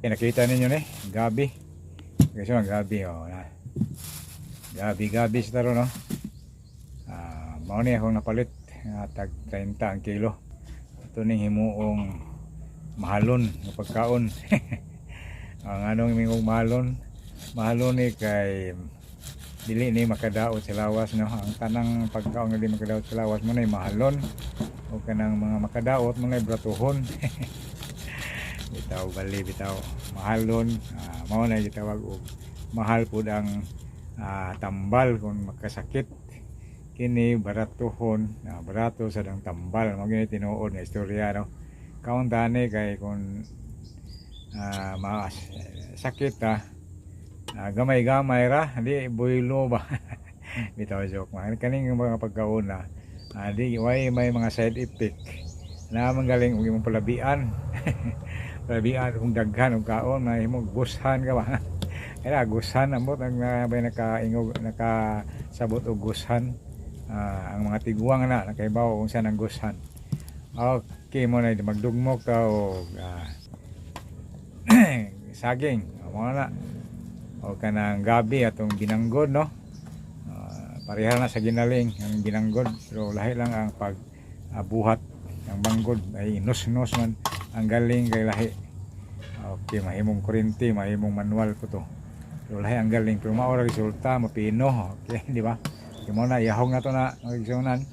Okay, nakita ninyo ni, gabi. Okay, so gabi oh. Na. Gabi gabi sa taro, no. Ah, mao ni akong napalit nga tag 30 ang kilo. Ito ning himuong mahalon nga pagkaon. Ang anong mingong mahalon? Mahalon ni kay dili ni makadaot sa lawas, no. Ang tanang pagkaon nga dili makadaot sa lawas mo na mahalon o kanang mga makadaot mo na bratuhon. Bitaw, bali bitaw mahalon, mao na gitawag og mahal pud ang tambal kung makasakit. Kini baratuhon, barato sa dang tambal. Mao gini tinuod nga istorya, no. Kaon tani kay kung sakit gamay-gamay ra, di buylo ba. Bitaw, joke man. Kaning mga pagkaon na di way may mga side effect na manggaling og imong palabian, palabian kung daghan og kaon, mahimong gushan ka ba. Kaya gushan ambot ang bay nakaingog, nakasabot og gushan. Ang mga tiguang na nakaibaw kung saan ang gushan. Okay, mo na magdugmok ka og saging mo na o kanang gabi atong binanggod, no. Pareha na sa ginaling ang binanggod, pero lahi lang ang pag buhat ang banggod ay nus-nus man ang galing kay lahi. Okay, mahimong kuryente, mahimong manual po to, pero lahi ang galing, pero mao ra resulta, mapino. Okay, di ba? Kaya mo na ihahong na to na, mga igsuonan.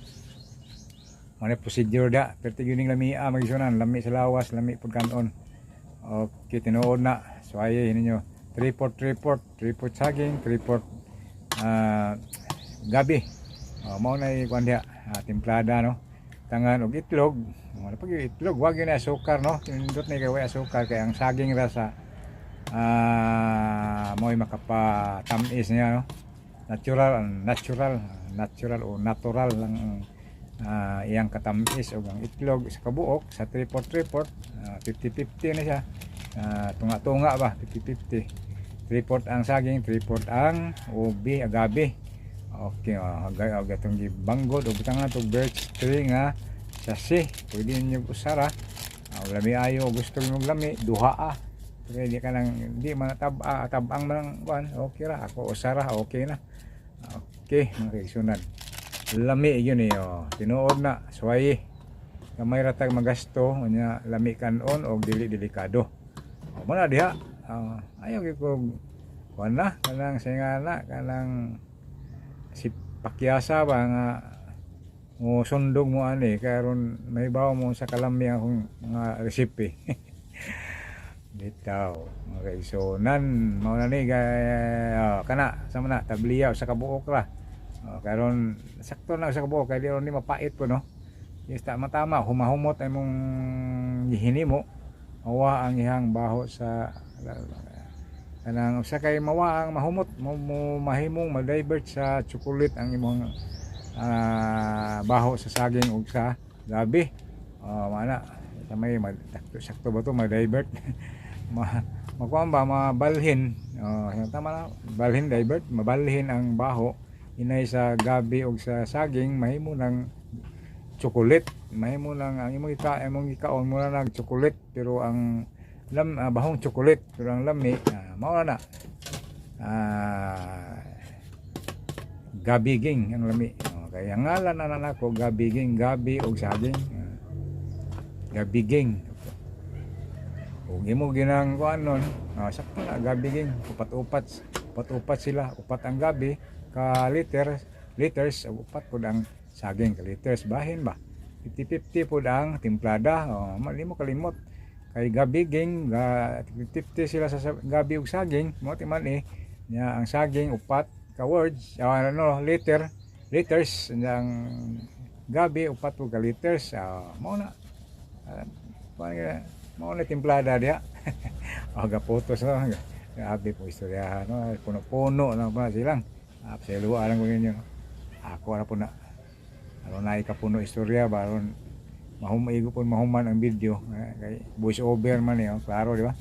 Mo na procedure da, pero tigil ning lamia, mga igsuonan, lami sa lawas, lami pud kanon. Okay, tinuod na. So ay ninyo 3 port, 3 port, 3 port saging, 3 port gabi. Oh, mao na kuan diha, timplada, no. Tangan og itlog. Wala pag itlog, wag yun na asukar, no. Nindot na kay way asukar kay ang saging ra sa mo'y makapatamis niya, no. Natural, natural, natural o natural lang ang iyang katamis og ang itlog sa kabuok sa 3 port, 3 port, 50-50 na siya. Tunga-tunga ba, 50-50. 3 port ang saging, 3 port ang ubi, agabi. Okay, agay og atong gibanggod og butangan og birch tree nga sasi. Pwede ninyo usara. Lami ayo, gusto mo lami, duha ah. Pero di ka nang di man tab tabang man ang kuan, okay ra. Ako usara, okay na. Okay, mga kaigsuonan. Lami yun eh, oh. Tinuod na, suway. Gamay ra tag magasto, unya lami kanon og dili delikado. O mo na diha. Ayaw gyud ko kuan na kanang singana kanang si pakyasa ba nga mo sundog mo ani karon mahibaw mo sa kalami akong mga recipe. Bitaw, mga kaigsuonan, mao na ni gay oh, kana sama na tabliya sa kabuok ra. Oh, karon sakto na sa kabuok kay di ron ni mapait po, no. Yes, tama tama humahumot ay mong gihinimo mawa ang ihang baho sa kanang usa kay mawa ang mahumot mo mahimong ma-divert sa chocolate ang imong baho sa saging ug sa gabi. Oh, mana sa may sakto, sakto ba to ma-divert, ma makuan ba, mabalhin. Oh, tama na, balhin, divert, mabalhin ang baho inay sa gabi ug sa saging, mahimo ng chocolate, mahimo lang ang imong ikaon mo na nag chocolate, pero ang bahong chocolate, pero ang lami, mao na na gabiging ang lami. Oh, kaya ang ngalan na nako gabiging, gabi og saging, gabiging. Ug imo ginang kuan nun, sakto na gabiging, upat-upat, upat-upat sila, upat ang gabi ka liter, liters ug upat pud ang saging ka liters, bahin ba. 50-50 pud ang timplada. Oh, mali mo kalimot. Kay gabiging, ga 50 sila sa gabi ug saging, mo ti man eh. Nya ang saging upat ka words, ano, liter, liters, nya ang gabi upat pud ka liters, mao na. Kuan ka, mao na timplada diha. Oh, gaputos no. Grabe po istoryahan, no. Puno-puno na pa silang. Pasayloa lang ko ninyo. Ako ra po na. Aron na ikapuno istorya ba aron mahumaigo po mahuman ang video. Kay voice over man eh, oh, klaro, di ba?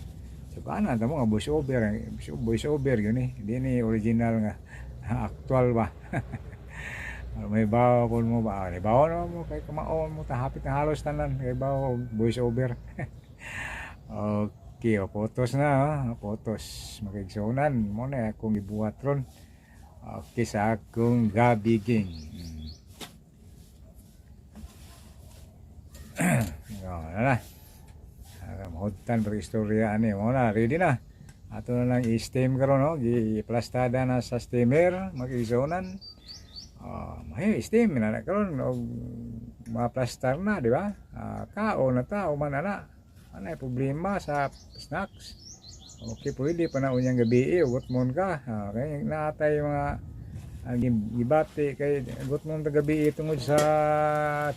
So kaana tamo nga voice over, voice over yun eh. Di ni original nga actual ba. May bawo po mo ba? May bawo na mo kay kumaon mo tahapit na halos tanan kay bawo voice over. Okay, o photos na, oh. Photos. Mga kaigsuonan, mao na akong gibuhat ron. Okay, sa akong gabi ging. Oh, na na. Mahudtan pa istorya ani. Mao na, ready na. Ato na lang i-steam karon, no. Giplastada na sa steamer, mga kaigsuonan. Oh, may steam na na karon og maplastar na, di ba? Kaon na ta, man ana. Ano problema sa snacks? Okay, pwede pa na unyang gabi, ugotmon ka. Kay naatay mga ang gibati kay gutmon ta gabi tungod sa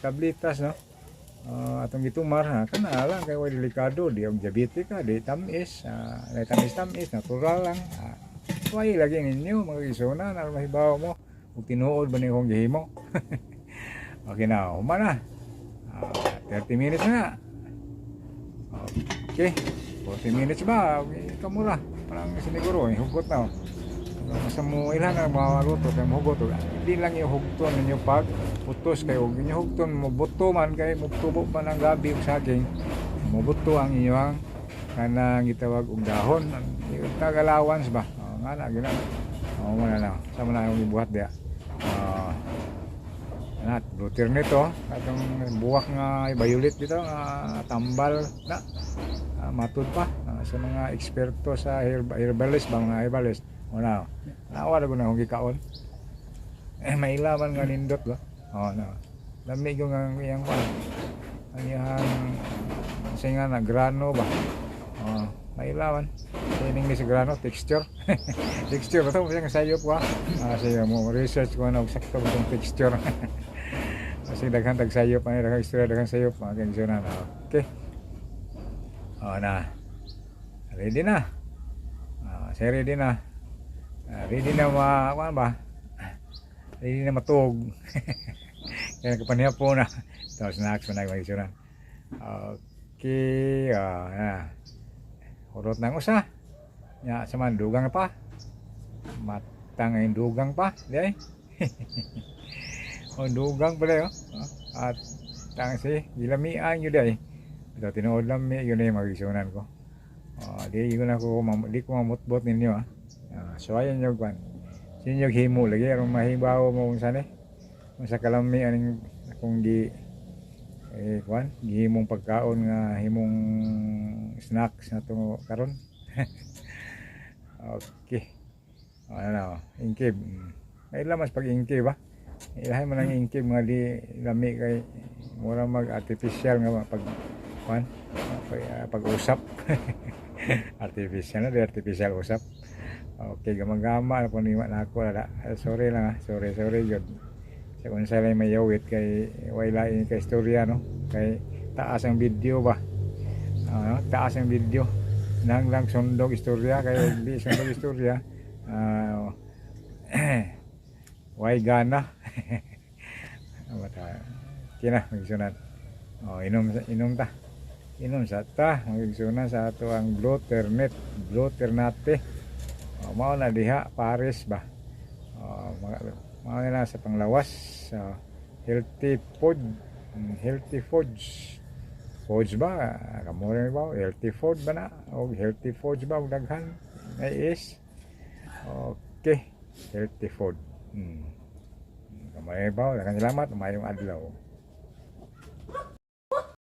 tablitas, no? Atong gitumar ha, kana lang kay way delikado, di og diabetes ka, di tamis, tamis tamis, natural lang. Way lagi ninyo, mga kaigsuonan, aron mahibaw mo ug tinuod ba ni akong gihimo. Okay na, human na. 30 minutes na. Okay, 40 minutes ba? Okay, kamura. Parang siniguro, eh, hugot na. Oh. Sa mo ilan ang maluto kay mohugot og hindi lang ihugton ninyo pag putos kay og inyo hugton mobuto man kay motubo man ang gabi og saging, mobuto ang inyong kanang gitawag og dahon, ang tag allowance ba, oh, nga na gina, oh, mo na na sa mo na akong gibuhat diya. Nat butir nito atong buwak nga violet dito nga tambal na, matud pa sa mga eksperto sa herbalist ba, mga herbalist wala nawa na ko na akong gikaon eh, mailaman nga nindot ba, oh no, lami ko nga ang iyang kwan, ang iyang sa nga na grano ba, oh, mailaman sa ining sa grano texture, texture to siya nga sayop ko ah, sige mo research ko na og sakto ba tong texture kasi daghan tag sayop ani, daghang istorya, daghang sayop, mga kaigsuonan. Okay, oh na, ready na. Siya ready na. Ready na ma kuan ba, ready na matuog kaya nagpanihapo na. Tapos snacks man, mga kaigsuonan. Okay, na hurot nang usa nya sa man dugang pa matang ay dugang pa di ay, oh, dugang pala oh. At tang si gilamian yun ay ito, tinuod lang mi yun ay, mga kaigsuonan ko. Oh, di ko na ko di ko mamutbot ninyo ah. So ayan yung kwan. Sinyo himo lagi aron mahibaw mo kung saan eh. Kung sa kalami aning akong gi eh kwan, gihimong pagkaon nga himong snacks na to karon. Okay. Ano na, oh, ingkib. May lamas pag ingkib ba? Ilahin mo ng ingkib nga di lami kay mura mag artificial nga pag kwan, pag-usap. Artificial na, di artificial usap. Okay, gamagama na po ni na ako. Sorry lang ah. Sorry, sorry yun. Sa kung sa lang mayawit kay way lain kay istorya, no? Kay taas ang video ba? Ano, taas ang video. Nang lang sundog istorya kay di sundog istorya. Way gana. Bata. Kina mga kaigsuonan. Oh, inom inom ta. Inom sa ta, mga kaigsuonan, sa ato ang Blue Ternet, Blue Ternate. Oh, mao na diha Paris ba. Oh, mga mao na sa panglawas, so, healthy food, healthy foods. Foods ba? Kamo rin ba? Healthy food ba na? O healthy foods ba? Og daghan na is. Okay. Healthy food. Kamay ba? Daghang salamat. Maayong adlaw.